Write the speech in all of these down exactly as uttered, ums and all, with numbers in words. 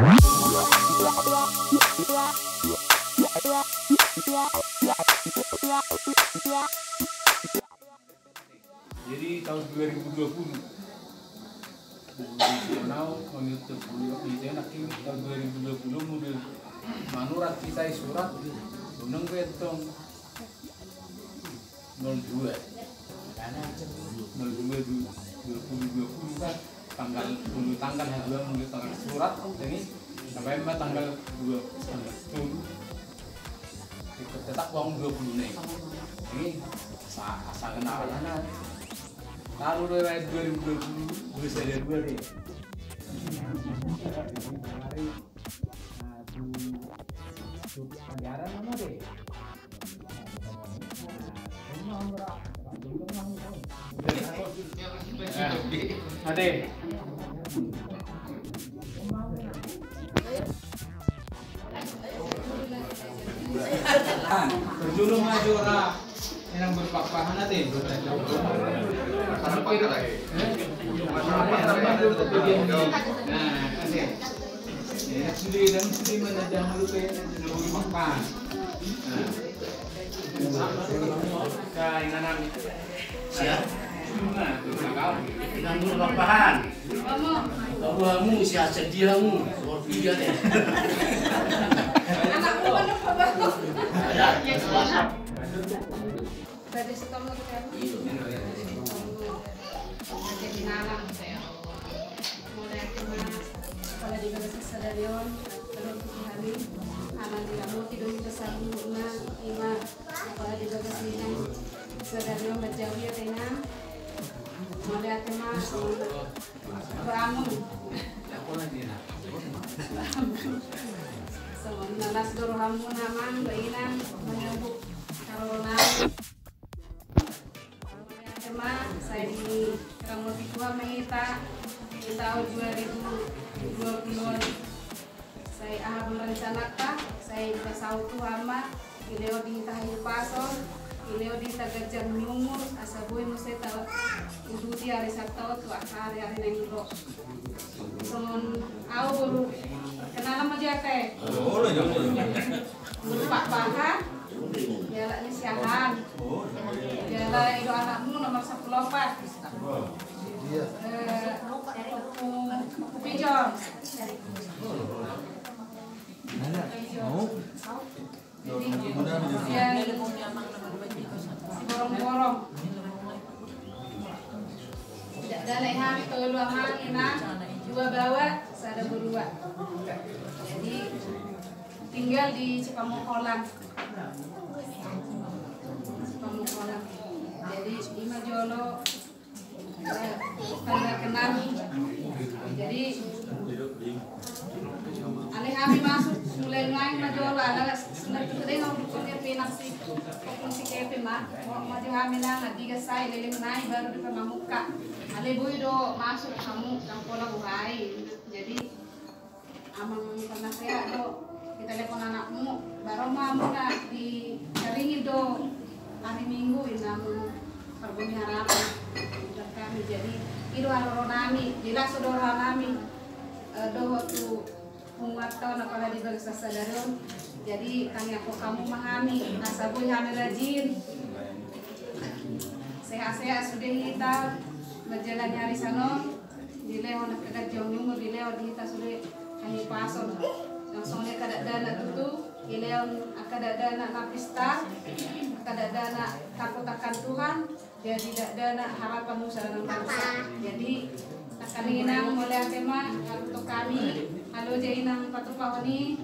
Jadi tahun dua ribu dua puluh. Tahun dua ribu dua puluh, tahun dua ribu dua puluh, model manurat hita i surat, unang be tong nol dua. Nol dua, dua puluh dua puluh kan, tanggal, tanggal dua, tanggal surat, jadi sampai ma tanggal dua, tanggal sepuluh. Tetap uang dua puluh nih. Ini asa, asa kenal. Taruh dua ribu dua puluh, dua ribu dua puluh deh. Nah, di, di penjara mana deh? Ade. Terjulung aja ora. Yang berpakpahan ate. Nah, ate. Ya, sudah, dan sudah mana jangan lupa ya, berpakpahan. Nah. Siap. Inang berpakpahan. Baru hamu siap sedia hamu. Luar biasa deh. Anakmu mana, Pak? Ada. Pada setengah kan? Iya. Jadi nalang saya. Mulai aku mas, kepala di bagasan sadarion, terus hami, anak di kamu tidur di pesan, nah, ima, kepala di bagasan sadarion, bajawi ya tena. Mulai aku mas, beramun. So, nanas doro hamu namang, bainang, menyambut, kalau nalang. Ema, sai di ramoti Tuhan ma hita di tahun dua ribu dua puluh on. Sai aha ma rencananta, sai dipasaut Tuhan ma, dilehon di hita hahipason, dilehon di hita ganjang ni umur, asa boi muse tauduti ari Sabtu tu angka ari-ari na naeng ro. Songon au boru, kenalan ma jo ate. Boru Pakpahan. Jala ni siahaan. Jala i do anakmu nomor sampulu opat. Eh, Ompung Pijor. Jadi, sian Siborongborong. Dakdanak i hami tolu amang inang, dua baoa, sada borua. Jadi tinggal di Cipamoholan. Cipamoholan. Jadi ima jolo tanda kenal. Jadi alai hami masuk mulai nuaeng ma jolo, ala senang tu tadi ngau dukun dia pinang si kokun si kepe ma. Mau maju hami nang adiga sai lele menai baru di pemamuka. Alai boi do masuk hamu nang pola buhai. Jadi amang panasehat do, ditelepon anakmu, baru ma hamu na di Caringin do hari Minggu, inna hamu parbuni harapan. Udah kami jadi i do haroro nami, jelas do roha nami. Eh, dohot tu punguanta on apala di bagasan sadari on. Jadi tangiangkon hamu ma hami asa boi hami rajin sehat-sehat sude hita menjalani arisan on. Dilehon angka ganjang ni umur, dilehon di hita sude hahipason. Langsung dia angka dakdanak tutu, dilehon angka dakdanak na pistar, angka dakdanak takut akan Tuhan, jadi dakdanak harapan nusa dan bangsa. Jadi nangkaning inang mauliate ma, gabe tong hami, haloja inang patupahon i,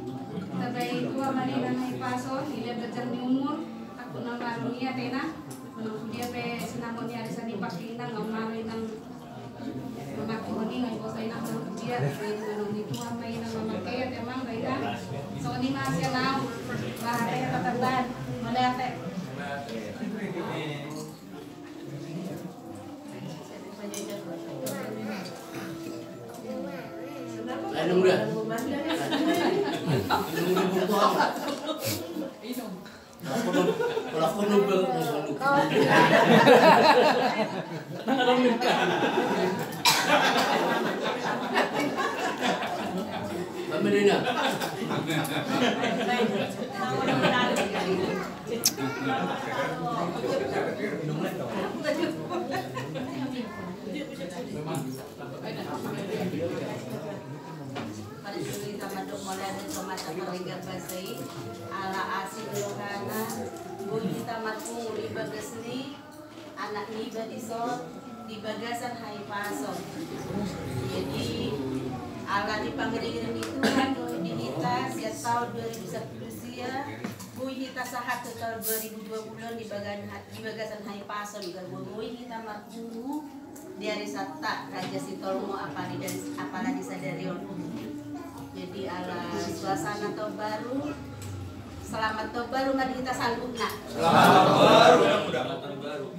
tabai Tuhan ma inang hahipason, dilehon ganjang ni umur, aku na marung ia tena, manang dia pe sinamot ni arisan i pakai inang, nang marung inang. Mamakion i ngai boto inang nang dia, ngai manang ni Tuhan ma inang mamakion, emang ngai inang. Songon i ma sian au, bahare kata ban, mauliate. Minum dia. Minum dia. Minum. Medina. Pada suri sama dok mulai dari tomata perlengkap basai ala asi dulu karena boi hita marpungu di bagas ni anak niba dison di bagasan hahipason. Jadi ala di pangiring-iring itu kan di hita sian tahun dua ribu sepuluh sia boi hita sahat ke tahun dua ribu dua puluh di bagan di bagasan hahipason. Gak boi hita marpungu di ari Sabtu Raja Sitolmo apalagi sadari on. Jadi ala suasana tahun baru. Selamat tahun baru ma di hita saluhutna. Selamat tahun baru.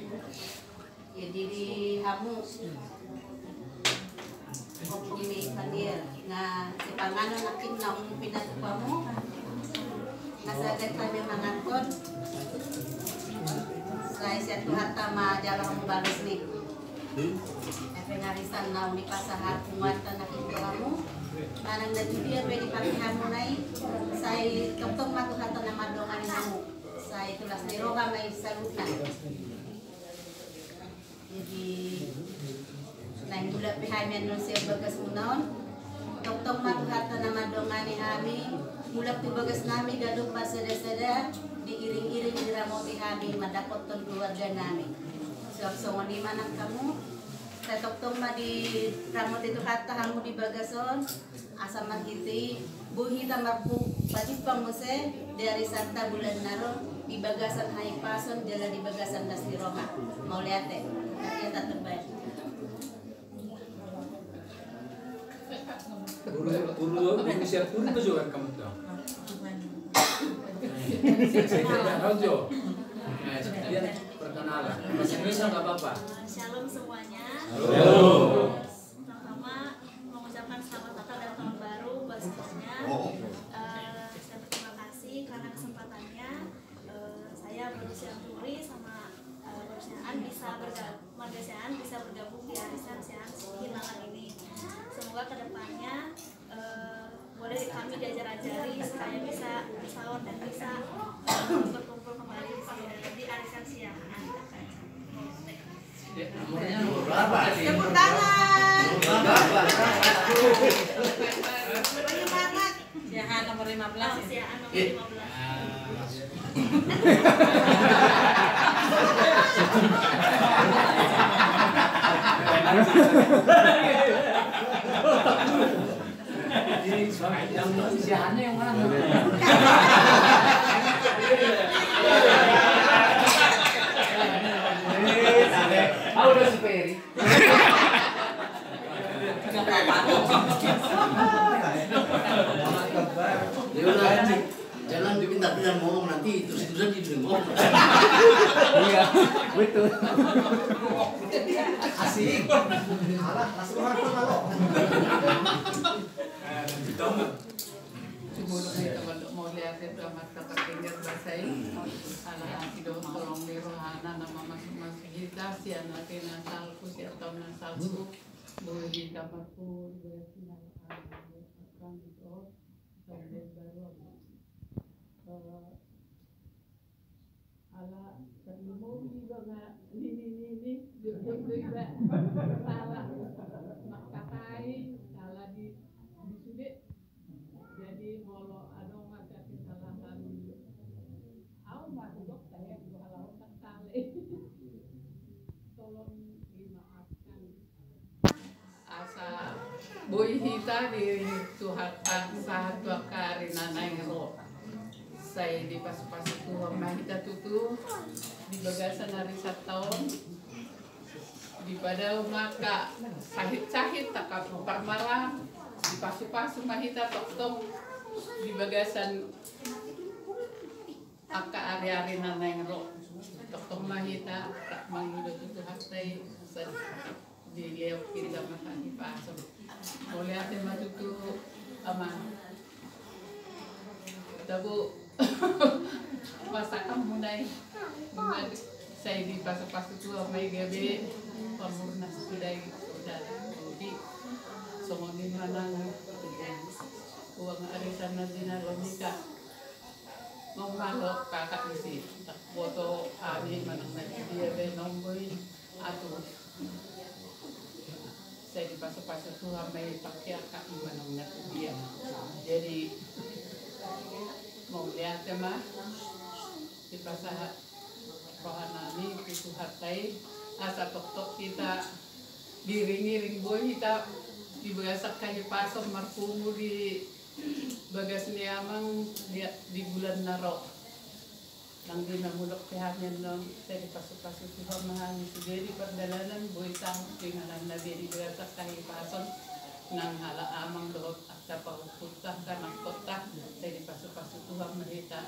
Jadi di hamu. Oke, ini pandir. Nah, sipanganon akin na umum pinatupamu. Nasa gata memang aton. Sai sian Tuhan tama jalo hamu bagas ni. Epe narisan nau ni pasahat muatan na pintu hamu. Manang na tudia pe di pake hamu nai. Sai toktok ma Tuhan tana madongan hamu. Sai tulas ni roha mai saluhutna. Jadi naeng mulak pe hami annon sian bagas muna on. Toktok ma Tuhan tana madongani hami. Mulak tu bagas nami gadup ma sada-sada diiring-iring diramoti hami mandapothon keluarga nami. Suap songon i manang hamu. Sai toktok ma diramoti Tuhan ta hamu di bagas on. Asa marhite i boi hita marpungu patimpang muse di ari Sabtu bulan na ro di bagasan hahipason jala di bagasan las ni roha. Mauliate. Tapi ya tetap baik. Guru, guru, guru siap guru juga kamu tuh. Saya tidak tahu jo. Nah, sekalian perkenalan. Bahasa Indonesia nggak apa-apa. Shalom semuanya. Shalom. Pertama, mengucapkan selamat Natal dan Tahun Baru buat semuanya. Eh, saya berterima kasih karena kesempatannya. Eh, saya baru siang turi sama eh, baru siang bisa bergabung, warga siang bisa bergabung di arisan siang kehilangan ini. Semoga kedepannya eh, boleh kami diajar-ajari supaya bisa bersahabat dan bisa eh, berkumpul kembali di, di arisan siang. Tepuk tangan. Penyemangat. Siahaan nomor lima belas. Oh, ya? Siahaan nomor lima belas. Jadi, yang siahaannya yang mana? Tahu udah si Peri. Jangan bikin tapi yang ngomong nanti terus itu saja di ngomong. Iya, betul. Asik. Alah, langsung hardcore kalau. Jumolo ma hita mauliate tu Amanta Pardenggan Basa i. Ala asi dohot holong ni rohana na mamasuk-masuk hita sian ate na salpu, sian taon na salpu. Boi hita marpungu di bagas ni anak-anak. Sambil baru. Eh, Ala tarlumobi iba nga nini nini jotjot do iba sala mangkatai sala di di sude. Jadi molo adong angka kesalahan au ma tu dokter ya, molo au sangkali tolong dimaafkan. Asa boi hita di Tuhanta sahat tu angka ari na naeng ro. Sai dipasupasu Tuhan ma hita tutu di bagasan ari Sabtu on. Dipadao ma angka sahit-sahit angka parmaraan, dipasupasu ma hita tongtong di bagasan angka ari-ari na naeng ro. Tongtong ma hita mangido tu Tuhanta i. Dilehon hita ma hahipason. Mauliate ma tutu ama. Tabo pasahatonmuna i. Sai dipasupasu Tuhan ma i gabe pamurnas tu daging tu dara. Jadi songon i ma nang uang Karena di na lobi ka. Naung malo kakak disi. Boto hami manang na dia be nomboi atu. Sai dipasupasu Tuhan ma i pakean hami manang na dia. Jadi mauliate ma dipasahat rohanami tu Tuhanta i, asa toktok hita diiring-iring boi hita di bagasan hahipason marpungu di bagas ni Amang di, di bulan na ro. Nang di na mulak pe hami annon, sai dipasupasu Tuhan ma hami sude di pardalanan, boi sangap inganan na be di bagasan hahipason, nang halak amang dohot angka pahompunta, angka anakkonta, sai dipasupasu Tuhan ma hita.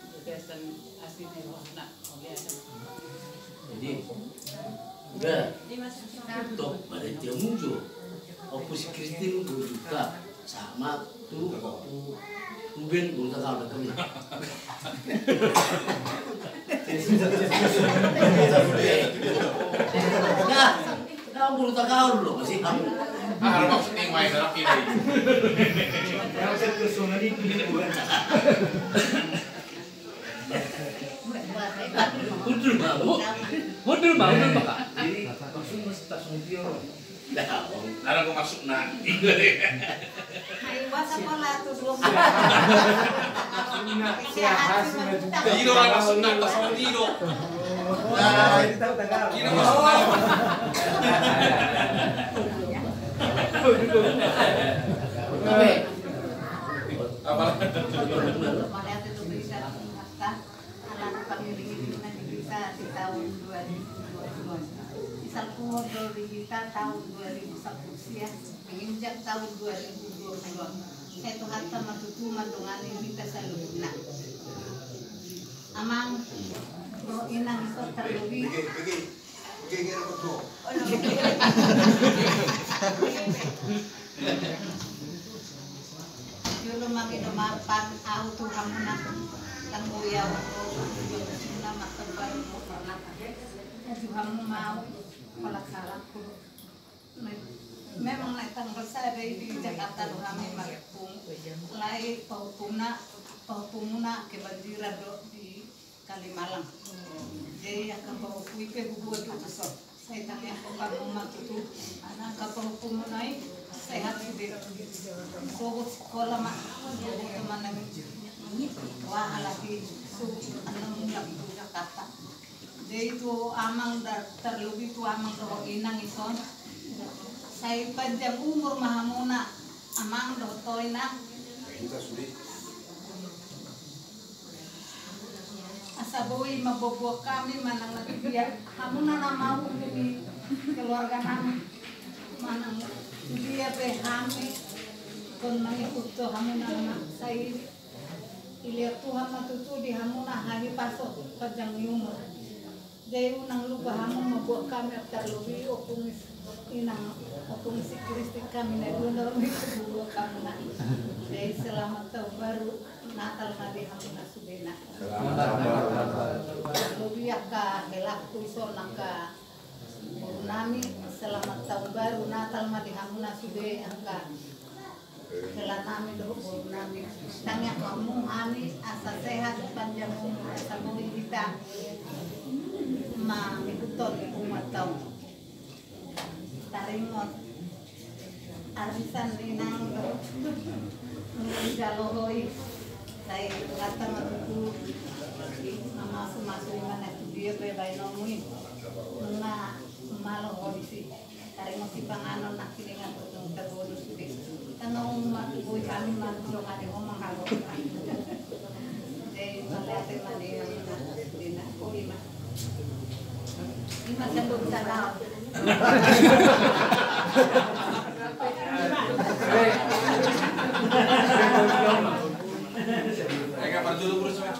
Di bagasan asi ni rohana, mauliate. Jadi, udah. Tok pada dia muncul. Opo si Kristin muncul ka. Sama tu, tu, tu ben, bulu tagal, betul. Nah, bulu tagal lo, masih kamu. Ah, ada maksud yang main dalam ini. Hundul ma, hundul ma, hundul ma. Jadi, maksud mas tak sungkio. Ada gua masuk na. Ayo, bahasa pola tu dua. Tiro lah masuk na, pas tiro. Tiro masuk na. Apa? Mauliate tu Tuhan. Ala pangiring-iring na di hita di taon dua ribu dua puluh. Di salpu do di hita taon dua ribu sampulu sia, menginjak taon dua ribu dua puluh. Sai Tuhanta ma tutu mandongani hita saluhutna. Amang, ro inang, ito tarlobi. Jolo ma minum mapan au tu hamuna. Tanggui au tu hamuna, martamba tu hamuna. Aju hamu ma au, pala salahku. Memang naik tanggal sada i di Jakarta do hami marpungu. Alai pahompunta, pahompunta kebanjiran do di Kalimalang. Jadi angka pahompu i pe huboan tutu so. Sai tangiangkon hamu ma tutu, angka pahomputa i sehat sude. Sogot sikola ma, sogot ma na. Wah, alai so annon mulak tu Jakarta. Jadi tu amang da-, tarlobi tu amang dohot inang ison. Sai panjang umur ma hamuna amang dohot inang. Asa boi mamboan hami manang na tudia, hamuna na mau di keluarganami, manang tudia pe hami ingkon mangihut tu hamuna ma, sai dilehon Tuhan ma tutu di hamuna hahipason, panjang ni umur. Jadi unang lupa hamu mamboan hami, tarlobi ompung ni si inang, ompung ni si Kristin, hami na dua na ro, mamboan hamuna. Jadi selamat tahun baru, Natal ma di hamuna sudena. Selamat tahun baru. Lobi angka helangku ison, angka boru nami, selamat tahun baru, Natal ma di hamuna sude, angka hela nami dohot boru nami. Tangiangkon hamu hami asa sehat, panjang umur, asa boi hita mangihuthon umat on. Taringot arisan ni inang dohot nunga dijalo ho i, sai Tuhanta ma tutu mamasumasu i, manang tu dia pe baenonmu i, nunga malo ho disi. Taringot sipanganon nangkiningan, tong tabo do sude. Tano ma tu boi hami mandongani ho manghaholongi. Jadi mauliate ma di hamuna sudena, boi ma. Ima sebut tanau. Ega parjolo burus ma.